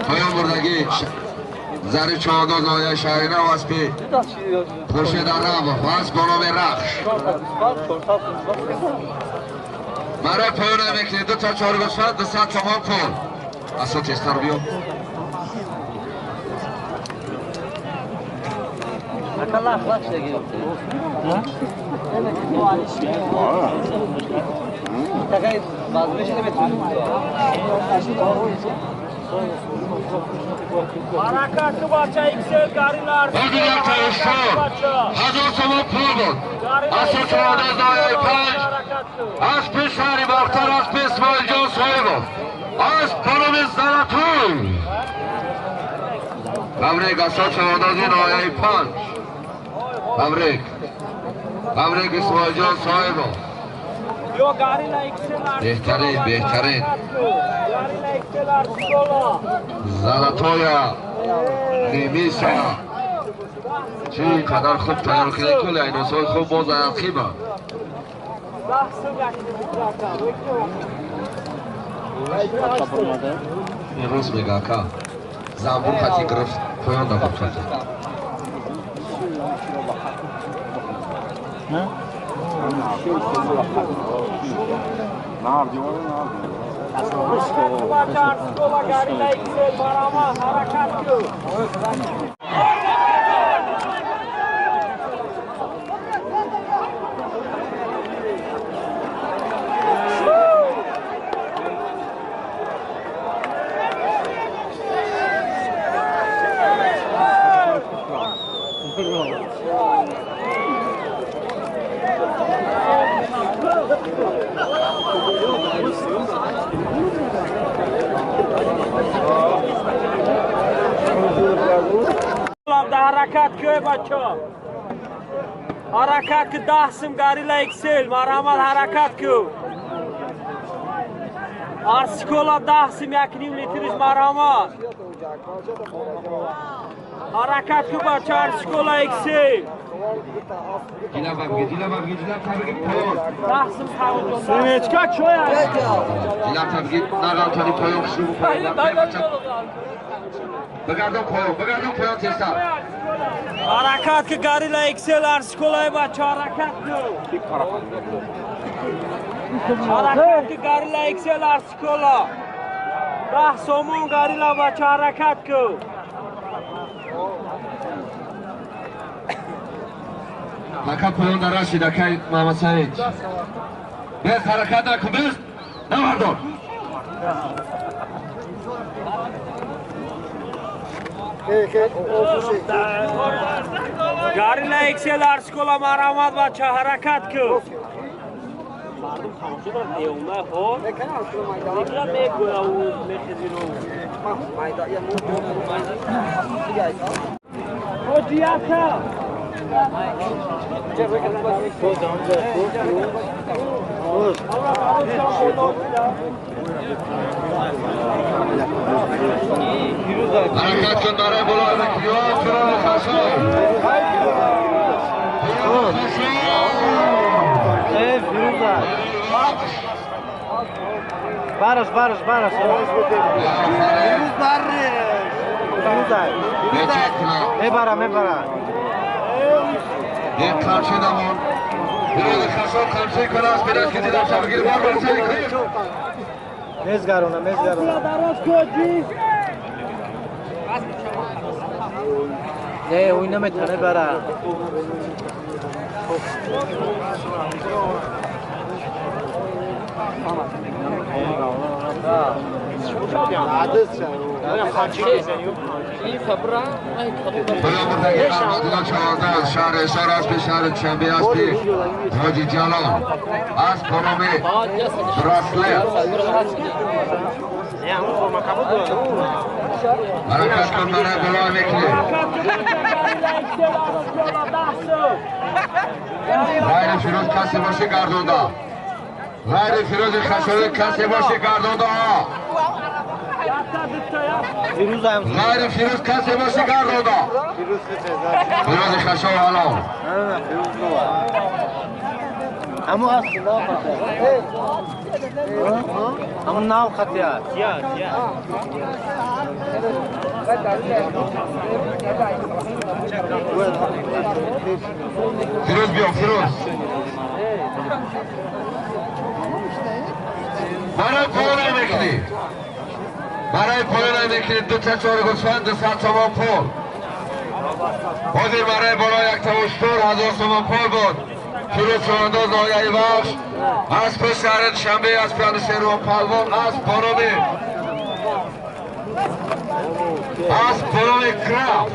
پایان بردگی زر چهارده نایه شهرینه و اسبی خورشید عرب و اسب با نام رخش برای پایان نمیکنی 2 تا 4 گوسفند 200 تومان پول اصلا تستر بیا هزار تومان پول بود اصلا 14 نایه 5 اسب شهری باختر اسب اسماعیل جان صاحب اسب خانم زرتون تبریک اصلا 14 نایه 5 تبریک تبریک اسماعیل جان صاحب بهترین بهترین زلاتویا نیمیسا چقدر خوب تیار کرده کلی ایناسای خوب باز عقیبه این روز میگه که زنبور خطی گرفت پایان داد خطی حرکت که بچه حرکت که 10 سم گاریلا اکسل مرحمت حرکت که آرسکولا 10 سم 1.5 لیترش مرحمت حرکت که بچه آرسکولا اکسل سمچکا چویا بگردم پایان بگردم پایان تستر حرکت که گاریلا اکسل ارسکولای بچه حرکت که حرکت که گاریلا اکسل ارسکولا 10 سومون گاریلا بچه حرکت که مکه پایان در رسید اکی محمد سعید بس حرکت نکن بس نبردار گاریلا اکسل ارسکولا مرحمت بچه حرکت که حرکت کن برای بلای بکیو فرار خشاب برش برش برش میبرم میبرم یک قمچه دمان بیرون خشاب قمچه کنه از بیرون که دیدم شبگیر بار برسه میزگرونه میزگرونه نه اون نمیتونه بره پایان بردگی قرمادینا 14 از شهر اشار است به شهر چنبه است حاجی جلال از پانام براسلر حرکت کن برای بلای میکنی غیر فیروز کسی باشه گردونده غیر فیروز خشابی کسی باشه گردانده ها. غیر فیروز کسی باشه گردانده. فیروز خشابی حالا. همون اصل ناو خطیه. همون ناو خطیه. فیروز بیا فیروز. برای پول نمیکنی. برای پول نمیکنی 2 تا 4 گوسفند 200 تومان پول. حاضر برای بالا یک تا اشتر 1000 تومان پول بود. فیروز چوانداز ناحیه بخش اسب شهر دوشنبه اسب انوشیروان پهلوان اسب بانوی کراف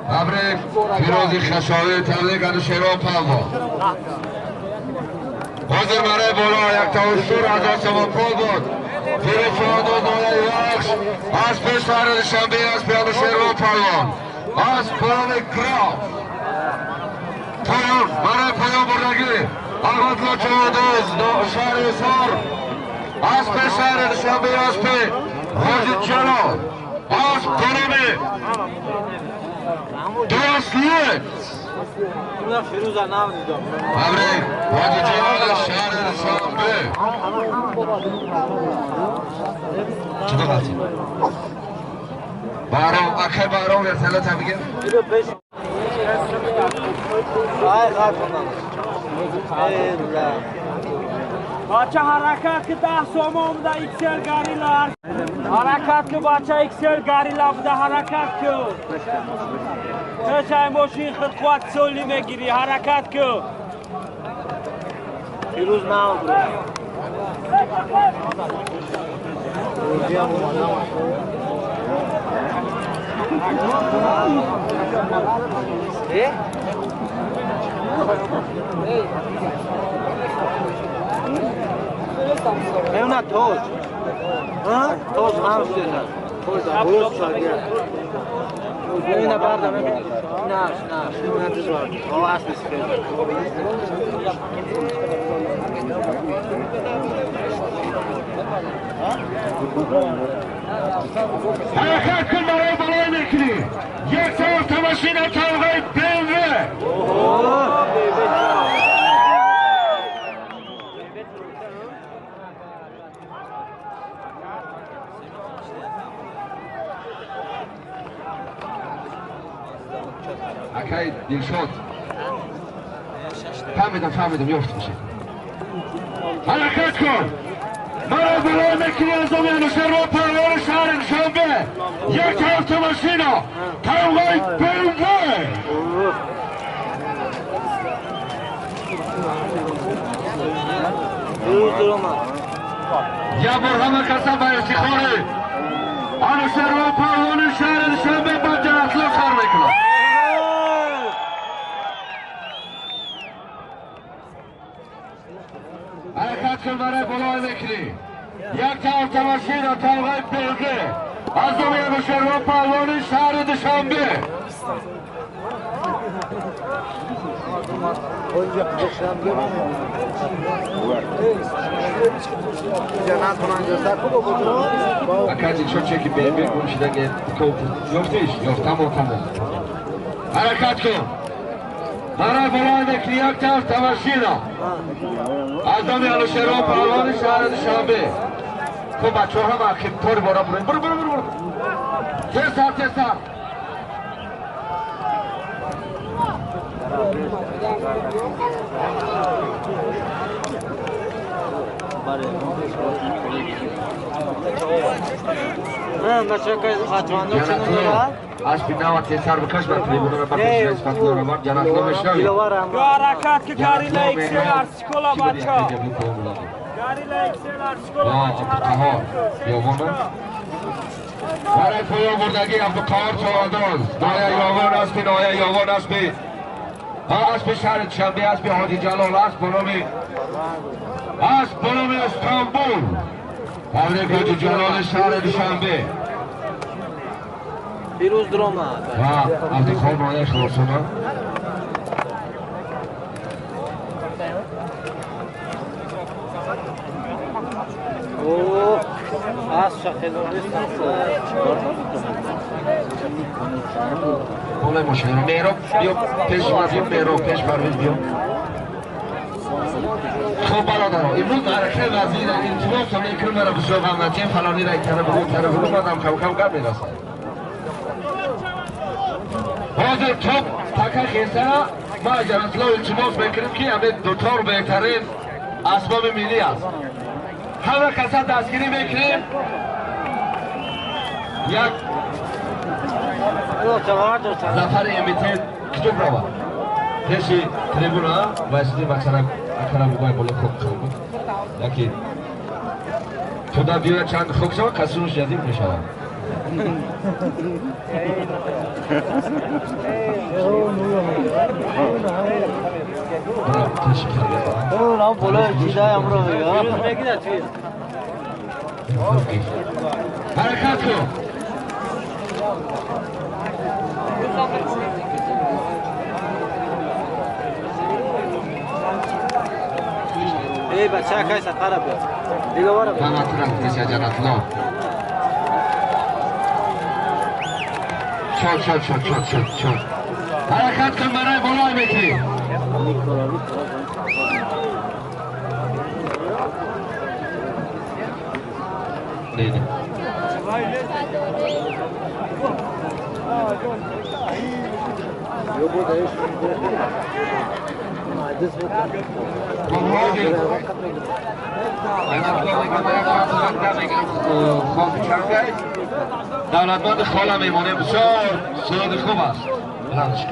تبریک فیروز خشابی تبریک انوشیروان پهلوان. حاضر برای بالا یک تا اشتر 1000 تومان پول بود. فیروز چوانداز ناحیه بخش اسب شهر دوشنبه اسب انوشیروان پهلوان اسب بانوی کراف. پایان برای پایان بردگی احمدالله چوانداز شهر حصار اسب شهر دوشنبه اسب حاجی جلال اسب بنام درسلیت. تبریک حاجی جلال شهر دوشنبه. چطور غلطی؟ بهرام اکه بهرام ورسلت هم بگیر. بچه حرکت که 10 سوم بوده ایکسل گاریلا حرکت که بچه ایکسل گاریلا بوده حرکت که چه ماشین خود قوت سولی میگیری حرکت که فیروز نام نه توز توز هم شده توز نه بردم نه نه نه اصل حرکت کن برای بالای میکنی یک طرف تماشین طبقه BMW. اکی دلشاد فهمیدم یافت میشه. حرکت کن مرا بالای میکنی از دومی انوشیروان پهلوان شهر دوشنبه یک طرف تماشینا طبقه BMW. یه بار همه کسا به افتخار انوشیروان پهلوان شهر دوشنبه با جنتلا خر میکنم. حرکت کن برای بالای میکنی یک طرف تماشین طبقه BMW از دومی انوشیروان پهلوان شهر دوشنبه. اکادی چون چه که BMW گم شده که یافتیش یافت تمام حرکت کن برای بالای میکنی یک طرف تماشینا از دومی انوشیروان پهلوان شهر دوشنبه. خب بچه ها هم اخیم طور بارا برو برو برو برو تسار تسار. اسب نو تسار بکش بر تریبون رو بکش اسب رو بر جنات رو بشنوی. حرکت که گاریلا ایکسل ارسکولا بچه ها گاریلا ایکسل ارسکولا بچه ها. برای پایان بردگی عبدالقهار چوانداز نایه یاوان اسب نایه یاوان اسب اسب شهر دوشنبه اسب حاجی جلال اسب بنام استانبول. تبریک حاجی جلال شهر دوشنبه. فیروز درآمد و عبدالقهار نایه خراسان. Болай мошина. Меҳроб биё пеш биё Меҳроб пеш Парвиз биё. Хуб бародаро, имрӯз маъракаи вазир илтимос мекунем маро бисёр ғам натиҳем, фалонӣ ра кара бугу кара бугу баъдам кам кам гап мерасад. Ҳозир топ така хесара ма ҷанатло илтимос мекунем ки ҳаме дутор беҳтарин асбоби миллӣ аст. Ҳама каса дастгирӣ мекунем. Як зафари эмитет китоб равад пеши трибуна вайсиди бачара акара бугай боло хок буд. Яки туда биёяд чанд хок шавад, касунуш ядим мешавад. Ҳаракат кун. Эй бача кайса қараб дига вара. Мана тура ҷанатло. Чор чор чор чор чор чор. Ҳаракат кун барои болой мекунӣ. Не не. دولتمند خاله میمونه بسیار سرود خوب است. بلندش کن.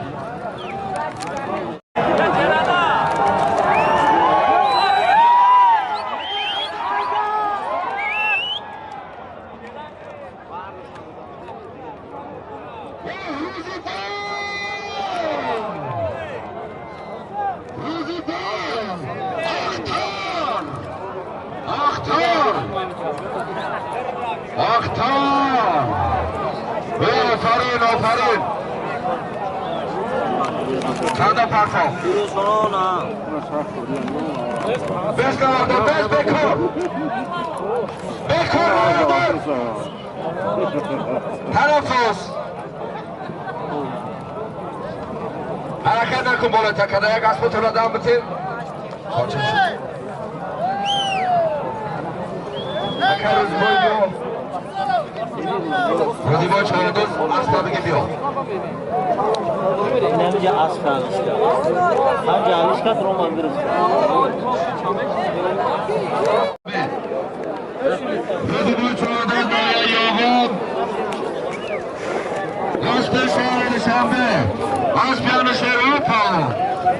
آفرین آفرین. چند پرتاب بس بس بکن بکن تنفس حرکت نکن بالا تکنه یک اسب تو را دم بتین خاطر شد اکر روز بای بیا روزی بای چهاردوز اسب بگی بیا اینجا اسب آلیشکا همجا آلیشکا رومان گرفت روزی بای چهاردوز نایه یاغان اسب شهر دوشنبه اسب شهر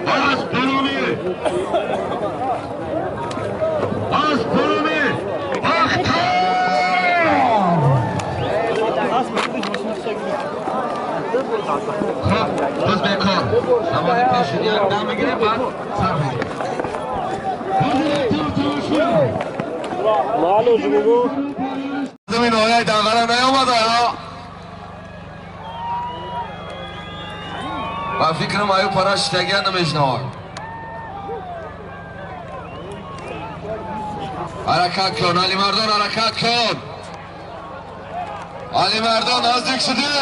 اسب پرومی اسب پرومی اختار. خب باز بکار نماز پیشینی هم دم میگیریم بعد سر میگیریم. زمین آیه دنگره نیامده و فکرم آیو پرش تگه نمیشنواد. حرکت کن علی مردان، حرکت کن علی مردان، نزدیک شدی.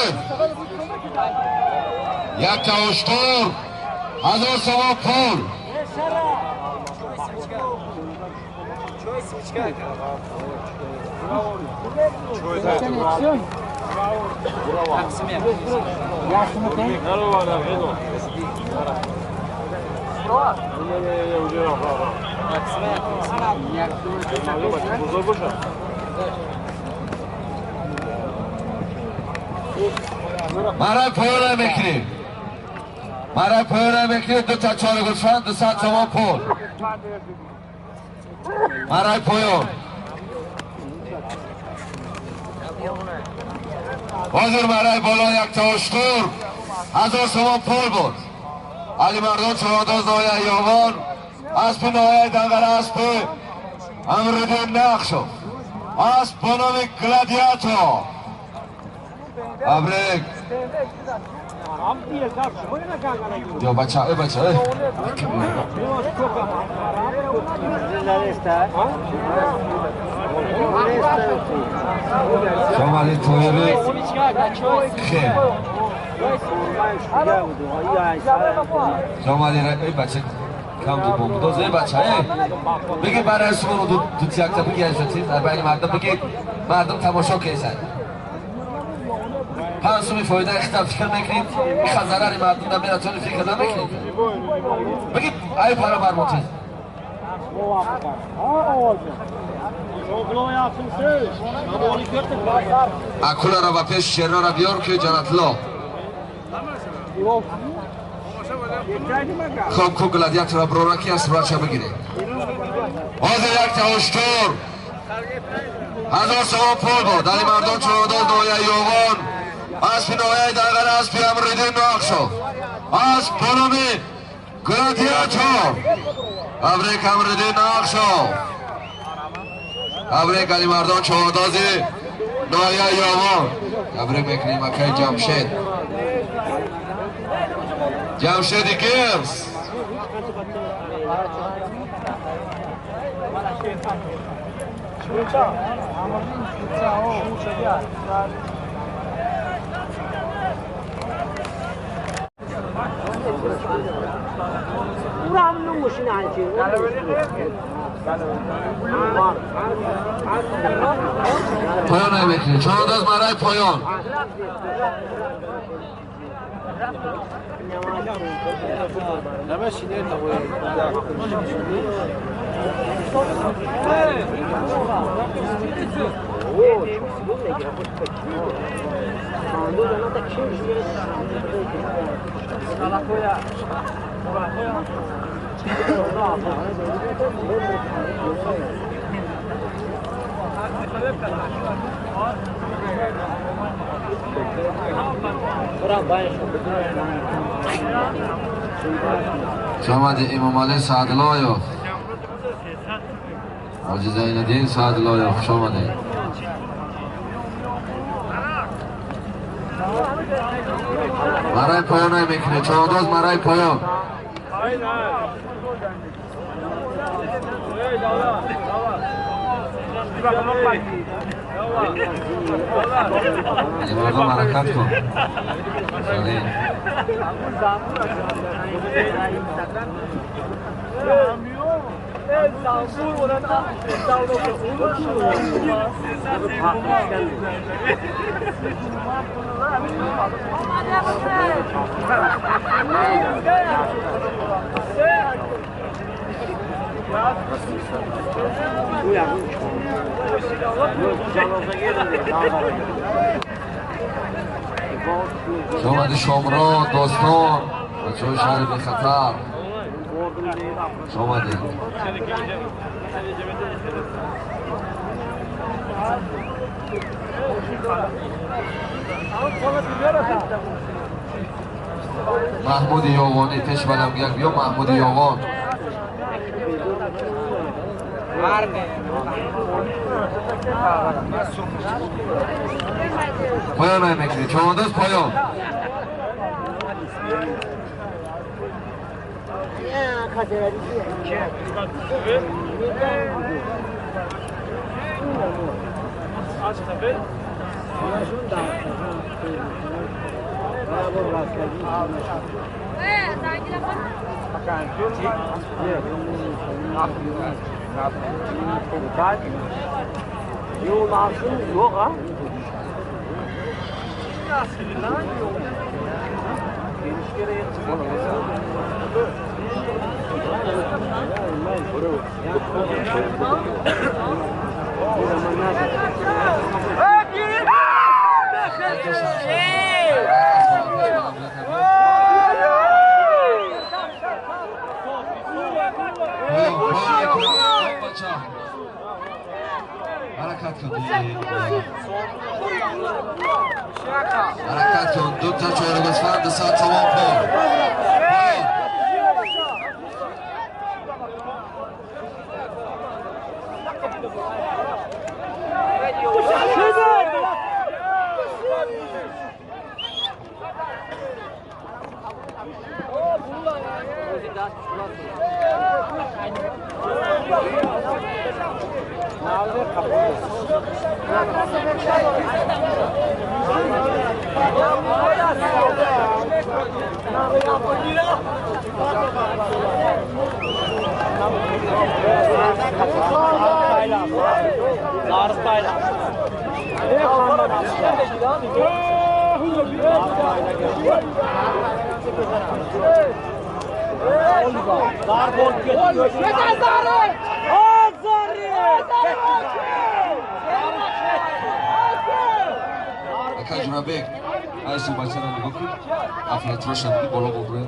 یک تا اشتر 1000 سوم پول. مرا پول میکنیم، مرا پول میکنیم. 2 تا 4 گوسفند 200 تومان پول. مرا پول حاضر برای بالا یک تا اشتر 1000 تومان پول بود. علی مردان چهارداز نایه یاوان اسب نایه دنگره اسب امردین نقشو اسب به نام گلادیاتو ابرک. یا بچه ای بچه ای شما تویره خیر شما ای بچه کم دو بوم دوز ای بچه بگید برای شما رو دو تیاکتا بگید از چیز برای مردم بگید مردم تماشا کیسن 5 سومی فایده اختلاف فکر میکنید این ضرر مردم در میراتون فکر نمیکنید بگید ای پارا بر ما چیز اکولا را و پیش شیرنا را بیار که جنتلا خب کو گلادیاتور را برو را که از راچه بگیره حاضر یک تا اشتر 1000 سوم پول بود علی مردان چهاردار نویه یوغان اسب نویه دغر اسب امریدین نقشو اسب بنامی گلادیاتور ابریک امریدین نقشو ابریک علی مردان چهاردازی نویه یوغان ابریک میکنیم اکای جمشید جمشید گرز پایان نمیکنی چون از مرای پایان شما امام علی سعدلایف حاجی زینالدین سعدلایف خوش آمدید. مرای پایان نمیکنه چهارداز مرای پایان مردم حرکت کن. شما شمرا دوستان بچه های شهر بی خطر شما محمود یاوانی پیش بلم گرد بیا محمود یاوان پایان های میکنی چهارداز پایان حرکت کن دو تا چهار گوسفند ساعت تمام کن. Ака Ҷурабек, айси бачаро нигоҳ кун, афлатроша диди боло бобурен.